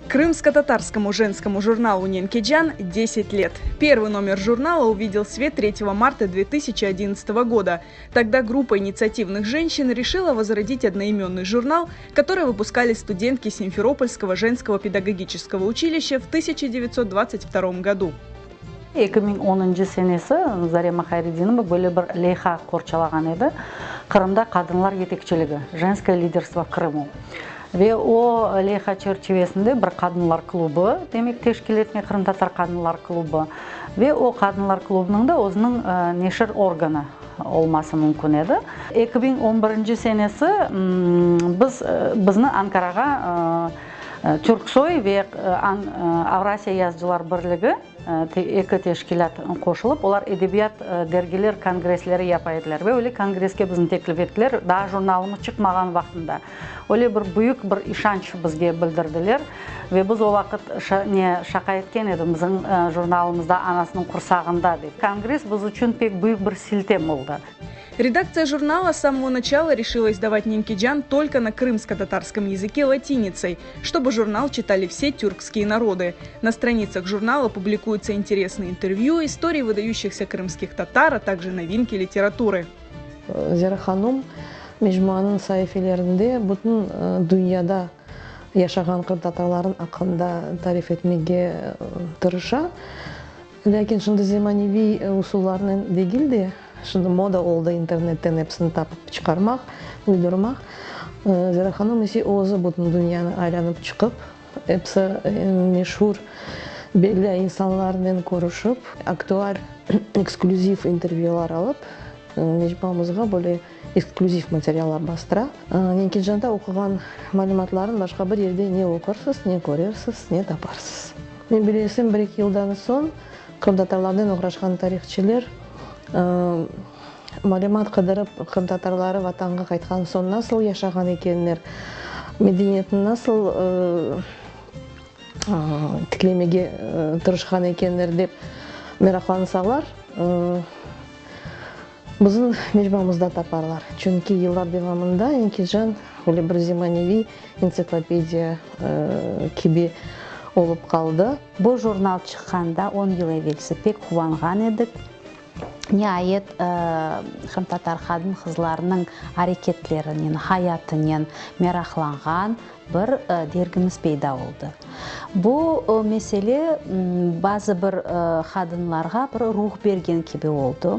Крымско-татарскому женскому журналу «Ненкеджан» 10 лет. Первый номер журнала увидел свет 3 марта 2011 года. Тогда группа инициативных женщин решила возродить одноименный журнал, который выпускали студентки Симферопольского женского педагогического училища в 1922 году. 2010 senesi Zarema Hayredinova böyle bir leyha qorçalağan edi, Qırımda qadınlar yetekçiligi, Женское лидерство в Крыму. Ve o leyha çerçivesinde bir qadınlar klubı, demek, teşkil etmek, qırımtatar qadınlar klubı. Ve o qadınlar klubınıñ da özüniñ neşir organı olması mümkün edi. 2011 senesi biz bizni Ankarağa Türksoy ve Avrasiya yazıcılar birligi, eki teşkilât qoşulıp, olar edebiyat dergiler kongressleri yapa ediler. Ve öyle kongresske bizni teklif ettiler, daa jurnalımız çıqmağan vaqtında. Öyle bir büyük bir işanç bizge bildirdiler. Ve biz o vaqıt ne şaqa etken edik, bizim jurnalımız daa anasınıñ qursağında dep. Kongress biz içün pek büyük bir siltem oldı. Редакция журнала с самого начала решила издавать «Ненкиджан» только на крымско-татарском языке латиницей, чтобы журнал читали все тюркские народы. На страницах журнала публикуются интересные интервью, истории выдающихся крымских татар, а также новинки литературы. Zera hanım mecmuanıñ saifelerinde bütün dünyada yaşağan qırımtatarlarnıñ aqqında tarif etmege tırışa. Lâkin şimdi zemaneviy usullarnen degil de, şimdi moda oldı internetten episini tapıp çıqarmaq, uydurmaq. Zera hanım ise özü bütün dünyanı aylanıp çıqıp, episi meşur, belli insanlarnen körüşip, aktual, eksklüziv intervyular alıp, mecmuamızğa böyle eksklüziv materiallar bastıra. Nenkecanda oquğan malümatların başqa bir yerde ne oqursız, ne körersiz, ne taparsız. Men bilesem, bir-eki yıldan soñ qırımtatarlarnen oğraşqan tarihçiler malümat qıdırıp, qırımtatarları Vatanğa qaytqan soñ nasıl yaşağan ekenler, medeniyetni nasıl tiklemege tırışqan ekenler dep meraqlansalar, bizim mecmuamızda taparlar. Çünki yıllar devamında Nenkecan öyle bir zemaneviy entsiklopediya kibi olıp qaldı. Bu jurnal çıqqanda on yıl evelsi pek quvanğan edik. Niayet, qırımtatar qadın-qızlarınıñ areketlerinen, hayatınen meraqlanğan bir dergimiz peyda oldı. Bu mesele bazı bir qadınlarğa bir ruh bergen kibi oldı.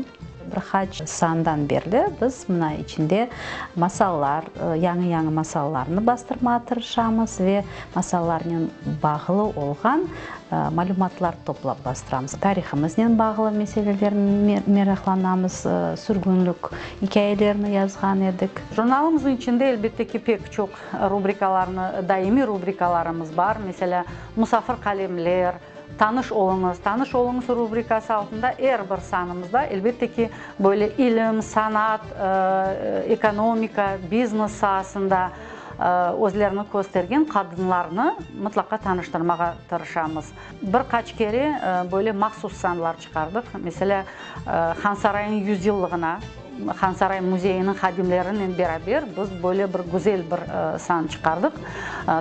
Bir qaç sandan berli biz mına içinde masallar, yañı-yañı masallarnı bastırmağa tırışamız ve masallarnen bağlı olğan malümatlar toplap bastıramız. Tarihımıznen bağlı meselelernen meraqlanamız, sürgünlik ikâyelerini yazğan edik. Jurnalımıznıñ içinde, elbette ki, pek çoq rubrikalarnı, daimiy rubrikalarımız bar. Meselâ, Musafir qalemler, Tanış oluñız, Tanış oluñız rubrikası altında er bir sanımızda, elbette ki, böyle ilim, sanat, ekonomika, biznes saasında özlerini köstergen qadınlarnı mıtlaqa tanıştırmağa tırışamız. Bir qaç kere böyle mahsus sanlar çıqardıq. Meselâ, Hansaraynıñ yüzyıllığına Hansaray müzeyiniñ hadimlerinen beraber biz böyle bir güzel bir san çıqardıq.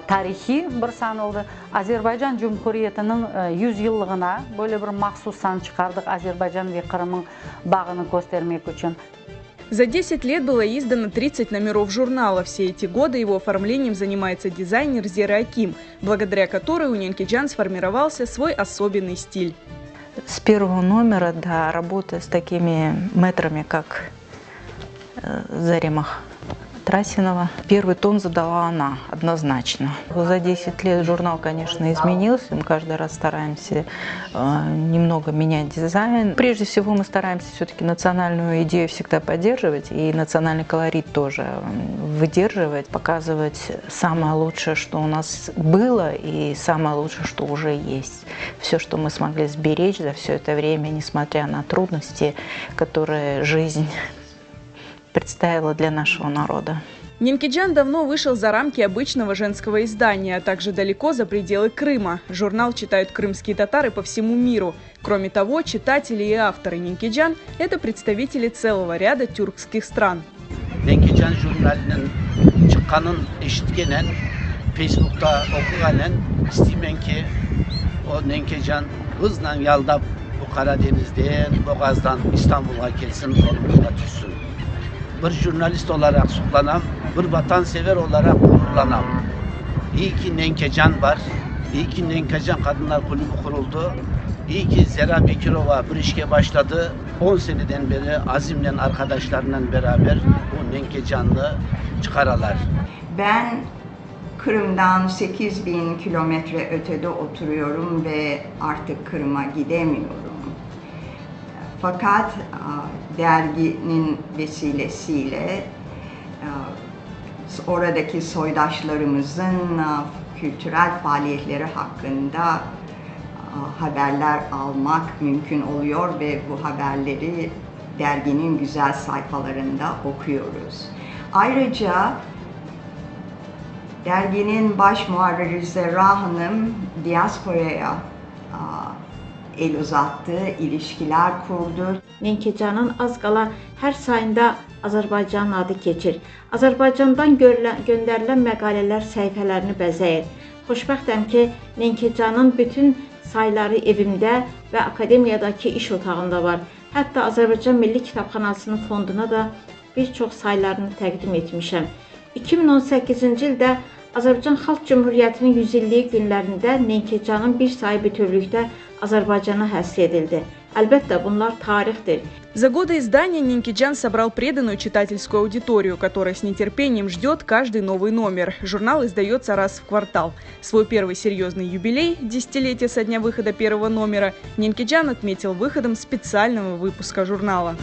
Tarihiy bir san oldı. Azerbaycan Cumhuriyetiniñ yüzyıllığına böyle bir mahsus san çıqardıq, Azerbaycan ve Qırımıñ bağını köstermek içün. За 10 лет было издано 30 номеров журнала. Все эти годы его оформлением занимается дизайнер Зера Аким, благодаря которой у Ненкиджан сформировался свой особенный стиль. С первого номера, да, работая с такими мэтрами, как Зарема Трасинова. Первый тон задала она, однозначно. За 10 лет журнал, конечно, изменился. Мы каждый раз стараемся немного менять дизайн. Прежде всего мы стараемся все-таки национальную идею всегда поддерживать и национальный колорит тоже выдерживать, показывать самое лучшее, что у нас было, и самое лучшее, что уже есть. Все, что мы смогли сберечь за все это время, несмотря на трудности, которые жизнь представила для нашего народа. Ненкиджан давно вышел за рамки обычного женского издания, а также далеко за пределы Крыма. Журнал читают крымские татары по всему миру. Кроме того, читатели и авторы Ненкиджан – это представители целого ряда тюркских стран. Nenkecan jurnalınıñ çıqqanın eşitkenen. Feysbukta oquğanen istiymen ki, o Nenkecan hızla yaldap bu Qara deñizden, boğazdan İstanbulğa kelsin, qolumızğa tüşsin. Bir jurnalist olaraq suqlanam, bir vatansever olaraq ğururlanam. İyi ki Nenkecan bar, iyi ki Nenkecan qadınlar kulübü quruldı, iyi ki Zera Bekirova bir işke başladı, on seneden beri azimnen arqadaşlarınen beraber bu Nenkecannı çıqaralar. Ben Kırım'dan 8000 kilometre ötede oturuyorum ve artık Kırım'a gidemiyorum. Fakat derginin vesilesiyle oradaki soydaşlarımızın kültürel faaliyetleri hakkında haberler almak mümkün oluyor ve bu haberleri derginin güzel sayfalarında okuyoruz. Ayrıca derginin baş muharriri Zerra Hanım diasporaya el uzattı, ilişkiler kurdu. Nenkecanın az qala hər sayında Azərbaycanın adı keçir. Azərbaycandan görülən, göndərilən məqalələr səhifələrini bəzəyir. Xoşbəxtəm ki, Nenkecanın bütün sayları evimdə və akademiyadakı iş otağında var. Hətta Azərbaycan Milli Kitabxanasının fonduna da bir çox saylarını təqdim etmişəm. 2018-ci ildə Azərbaycan Xalq Cümhuriyyətinin 100 illiyi günlərində Nenkecanın bir sayı bütövlükdə Azərbaycana həsr edildi. Əlbəttə, bunlar tarixdir. За годы издания Ненкеджан собрал преданную читательскую аудиторию, которая с нетерпением ждет каждый новый номер. Журнал издается раз в квартал. Свой первый серьезный юбилей, десятилетие со дня выхода первого номера, Ненкеджан отметил выходом специального выпуска журнала.